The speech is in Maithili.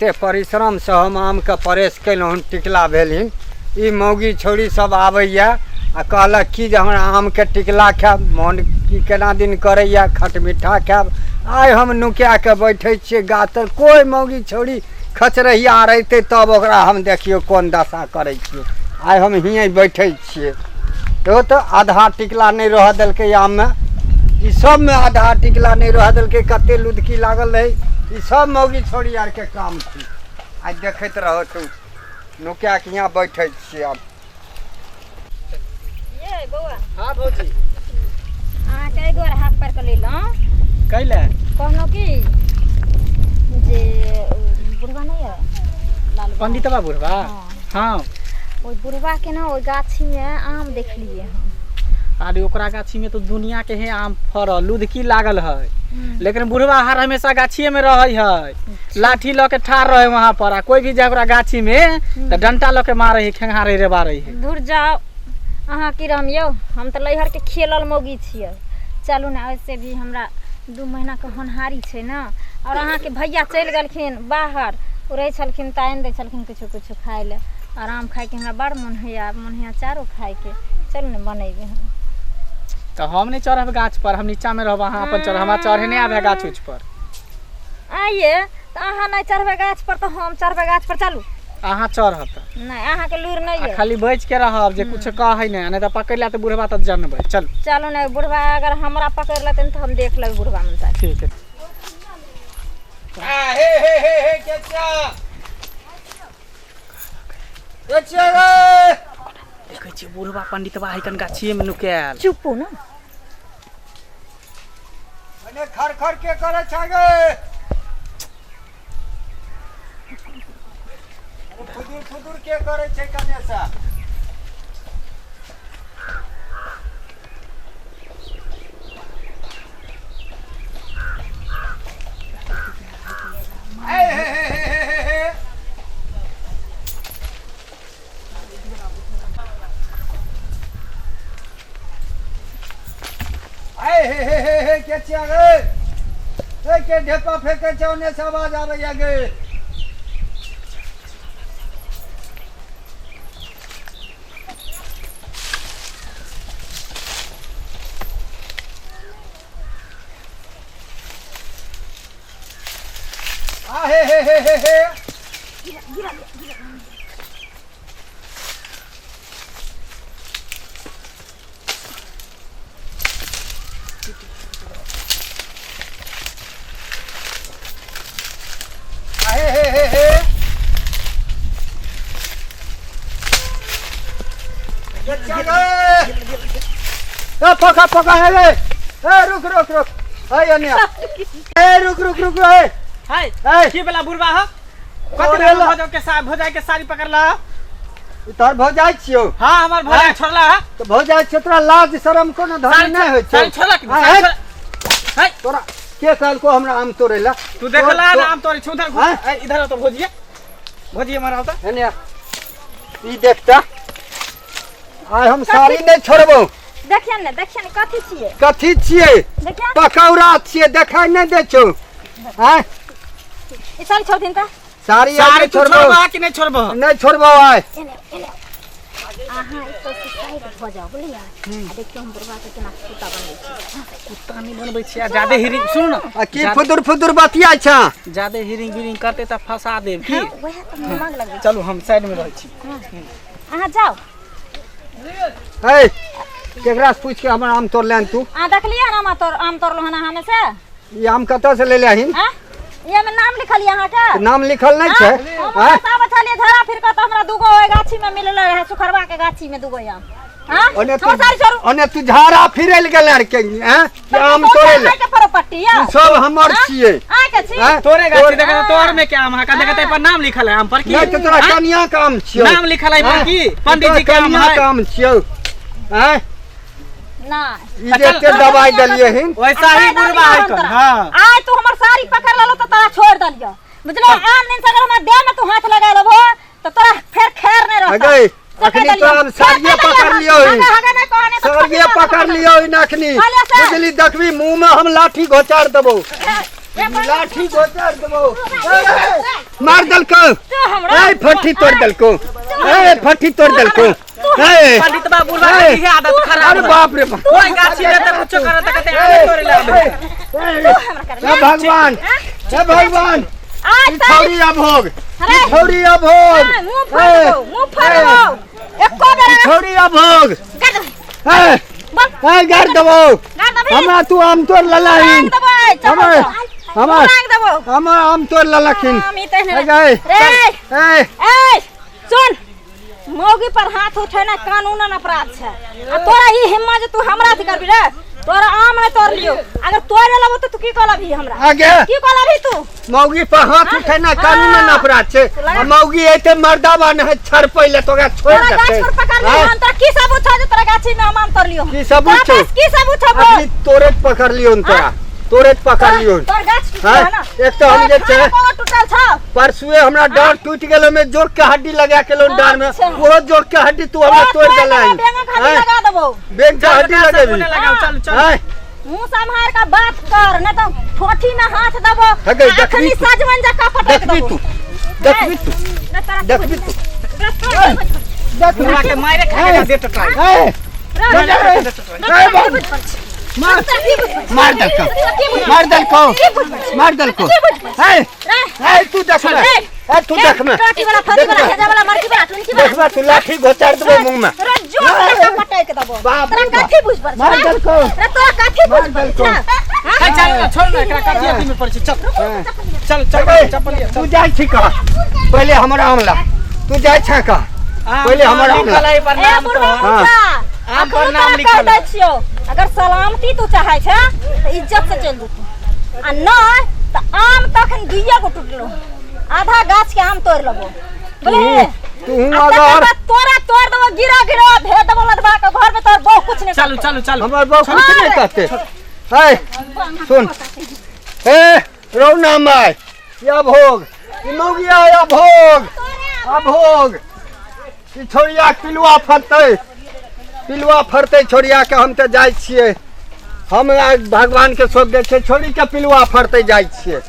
एते परिश्रमसँ हम आमके प्रेस केलहुँ हन, टिकला भेल हन। ई मौगी छौड़ी सब आबैए आ कहलक कि जे हमरा आमके टिकला खायब, मोन की केना दिन करैए खटमिठा खायब। आइ हम नुका कऽ बैठै छियै गाछ तर, कोइ मौगी छौड़ी खचरहिया रहितै तब ओकरा हम देखियौ कोन दशा करै छियै। आइ हम हियेँ बैठै छियै। इहो तऽ आधा टिकला नहि रहऽ देलकै आममे, ई सबमे आधा टिकला नहि रहऽ देलकै, कते लुदकी लागल रहै। ई सब मौगी छौड़ी आरके काम छी। आइ देखैत रह तू, नुका के यहाँ बैठै छियै आब। ये बौआ। हाँ भौजी। अहाँके एहि दुआरे हाथ पारि कऽ लेलहुँ। कैले? कहलहुँ कि जे बुढ़वा नहि यऽ लाल बाबा? पंडितवा बुढ़वा? हाँ। हाँ। ओहि बुढ़वा के ना ओहि गाछी में आम देखलिए हम। अरे ओकरा गाछी में तो दुनिया के है आम फड़ल, लुधकी लागल है, लेकिन बुढ़वा हर हमेशा गाछिए में रहे है, लाठी लऽ के ठाढ़ रहे वहां पर, आ कोई भी जाए ओकरा गाछी में तो डंटा लऽ के मारे है, खेंगारे रे बारे है। दूर जाओ, अहाँ की रहम यौ, हम तऽ लैहर के खेलल मौगी छियै। चलू ने, वैसे भी हमरा 2 महीना के होनहारी छै ने, और अहाँके भैया चलि गेलखिन बाहर, ओ रहै छलखिन तऽ आनि दै छलखिन किछु किछु खाइ लए, और आम खाइके हमरा बड़ मोन होइए, मोन होइए अचारो खाइके। चलू ने बनेबै हम। तऽ हम नहि चढ़ब गाछ पर, हम नीचा में रहब, अहाँ अपन चढ़ब, हमरा चढ़े नहि आबे गाछ उछ पर। आइए तऽ अहाँ नहि चढ़बै गाछ पर तऽ हम चढ़बै गाछ पर। चलू। अहाँ चढ़ब तऽ? नहि, अहाँके लूरि नहि आ यऽ। खाली बचि के रहब जे कुछ कहै नहि, नहि तऽ पकड़ि लेत बुढ़बा तऽ जनबै। चल चलू ने, बुढ़बा अगर हमरा पकड़ि लेतै तऽ हम देख लेबै बुढ़बा मनसा। ठीक है। आ, हे हे हे हे चाचा, चाचा रे। देखै छियै बुढ़बा पंडितवा है कन गाछिए में नुकायल। चुपू ना। मने खर खर के करे छागे? अरे फुदुर फुदुर के करे छै कने से? हे हे हे हे हे हे। हे हे हे हे हे के छिया गे? ए के ढेपा फेंके छै ओने से आवाज आबैया गे? आ हे हे हे हे हे। आ हे हे हे हे। बच्चा गे। ए पका पका हे रे। ए रुक रुक रुक। ए अन्या। ए रुक रुक रुक ए। हाय। ए की वाला बुढ़वा ह? कथी अरे ला ला। भौजाई के सा भौजाई के साड़ी पकड़ला? ई तोहर भौजाई छियौ? हाँ, हमर भौजाई हाँ। छोड़ला ह। तऽ भौजाई छियौ, तोरा लाज शरम कोनो धनी नहि होइ छौ? साड़ी छोड़ला कि हाँ, साड़ी हे। छोड़- हे, तोरा के कहलको हमरा आम तोड़ै ला? तू देखला तो- ना आम तोड़ै छौ उधर घुस। हाँ? ए, इधर आओ तो भौजिए, भौजिए मारा होता। एने आ। ई देखता आइ हम साड़ी नहि छोड़बौ। देखियौ ने, देखियौ ने कथी छियै? कथी छियै? देखियौ। पकौड़ा छियै, देखाइ नहि दै छौ? आँय? ई साड़ी छोड़ दिन तऽ। साड़ी आइ साड़ी नहि तू छोड़बौ। छोड़बा कि नहि छोड़बो? नहि छोड़बौ आइ। एने एने अहाँ एतऽ से साइड भऽ जाउ, बुझलियै? आ देखियौ हम बुढ़वा के केना कुत्ता बनबै छी। कुत्ता नहि बनबै छियै, आ जादे हिरिंग सुनू ने। आ की फुदुर फुदुर बतियाइ छँ? जादे हिरिंग बिरिंग करतै तऽ फंसा देब की। हाँ, वएह तऽ हम दिमाग लगबै छी। चलू हम साइड में रहै छी। अहाँ जाउ। हे, केकरा से पूछ के हमर आम तोड़ले तू? अहाँ देखलियै हन आम तोड़, आम तोड़लहुँ हन अहाँ में से? ई आम कतऽ से लेले हन? आँ? ये में नाम लिखल यऽ अहाँके? नाम लिखल नहि छै। हम आँय? आबै छलियै झड़ा फिर कऽ तऽ हमरा दूगो ओहि गाछी में मिलल रहै, सुखरवा के गाछी में दूगो आम। हाँ? ओने तू हमर साड़ी छोड़ू। ओने तू झाड़ा फिरै लए गेल आर के, आँय? कि आम तोड़ै लए? के प्रॉपर्टी यऽ। ई सब हमर हाँ? छियै। अहाँके छी? आँय? तोरे गाछी तोर- देखे तोहर में के आम है का? देखे पर नाम लिखल है आम पर की? नहि तऽ तोरा आँय? कनिया के आम छियौ। नाम लिखल है पर आँय? की? पंडित जी के आम कनिया है। के आम छियौ। आँय? नहि। ई जे एते दवाई देलियै हन। वैसा ही आइ बुढ़वा है तोरा। कन। हाँ। आइ तू हमर साड़ी पकड़ लेलो तऽ तोरा छोड़ि देलियौ, बुझलो? आन दिन से अगर हमर देह में तू हाथ लगा लेबो तऽ तोरा फेर खैर नहि रहतौ। अगै, से कहि अखनी देलियौ। तो हम साड़िये कहि देलियौ, पकड़ लियौ ही। हगे हगे नहि कहने तऽ साड़िये पकड़ पकड़ लियौ ही अखनी। कहलियौ से। बुझली, देखबी मुंह में हम लाठी घोचार देबौ। लाठी गोचर देबो। मार देलको। तो हमरा ए फट्टी तोड़ देलको। ए फट्टी तोड़ देलको। ए पंडितबा बुढ़वा के इहे आदत खराब अरे है। बाप रे बाप। कोई गाछी में त कुछो करत त कहते आमे तोड़े ला आबे। ए, हमरा कर हे भगवान, हे भगवान, आज ई छौरी अब भोग, अरे। ई छौरी अब भोग, मुंह फाड़ देबो, मुंह फाड़ देबो। एको बेर ई छौरी अब भोग। कर दे। ए, बोल। ए गाड़ देबो। गाड़ देबही? हमरा तू आम तोड़ ललाहिन। लांग देबै, चल, हमर चल। हमर लांग देबो। हमर आम तोड़ ललखिन। आम ई तहने ए गए। रे। ए ए सुन, मौगी पर हाथ उठेना कानूनन अपराध छै। आ तोरा ई हिम्मत जे तू हमरा से करबी रे? तोरा आम नहीं तोड़ लियो, अगर तोड़े लेबो तो तू की कहलबी हमरा? आगे की कहलबी तू? मौगी पर हाथ उठेना कानूनन अपराध छै। आ मौगी एते मर्दाबा नहीं छड़पै ले तोरा छोड़ तोरा गाछ देतै। पर पकड़ लियो हाँ? हम, तोरा की सबूत छौ जे तोरा गाछी में हम आम तोड़ लियो? की सबूत तोरा छौ? पास की सबूत छौ बोल? अखनी तोरे पकड़ लियो तोरा, तोरे पकड़ लियो। तोर गाछ टूटल हाँ? है ना? एक तो हम जे तोर छै खाना पावर टूटल छौ। परसुए हमरा डाँड़ टूटि गेल, ओहिमे जोक के हड्डी लगा के लो डाँड़ में। अच्छा। ओहो जोक के हड्डी तू हमरा तोड़ तोड़ देलही। देबो, बेंगक हड्डी हाँ? लगा देबो। बेंग के हड्डी चल, लगेबी। लगाओ, चल चल। हाँ? मुंह संभार के बात कर, नहीं तो ठोठी में हाथ देबो। हे गई, देखबी अखनी तू। सजमन जका पटक देखबी देबो। तू, देखबी तू, नहीं तोरा देखबी तू, तू। देखबी बुढ़वा के मारे खा के दे टटाई। ए, ए, बाबू, मार मार देलको, मार देलको, मार देलको। ए ए तू देख ले, ए तू देख में, टोटी वाला, फटी वाला, हेजा वाला, मरकी वाला, टुनकी वाला। देखबा तू लाठी घोचार देबो मुंह में। रे जोर से पटक देबो। बाप तोरा रे बाप। कथी बुझ पर? मार देलको। रे तोरा कथी बुझ मार पर? देलको। हाँ? ए, चल ना, छोड़ ना, एकरा कथी अथी में पड़ै छै। चल चल चल, चप्पल लिया, तू चल। जाइ छी कहाँ? पहिले हमरा आमला तू जाइ छा कहाँ? पहिले हमर आम ला। लिखल है ए प्रणाम बुढ़वा तोहर। हाँ। मुचा, आम पर अखनो नाम तोरा लिखल कह दै है। छियौ, अगर सलामती तू चाहै छै तऽ इज्जत से चलि जेतौ, आ नहि तऽ आम तखन दुइये गो टूटलो, आधा गाछ के आम तोड़ि लेबो। बुझलिही? तू आ तकर अगर बाद तोरा तोड़ देबो, गिरा गिरा भेज देबो लदबा के घर में, तोर बहु कुछ नहि चलू करतौ। चलू चलू। हमर बहु कुछ नहीं कहते। है सुन, ए रौना माय या भोग, ई मौगिया या भोग, आ भोग ई छोड़िया पिलुआ फरतै, पिलुआ फरतै छोड़िया के। हम तऽ जाइ छियै, हम भगवान के सौंप दै छियै, छोड़ी के पिलुआ फरतै जाइ छियै।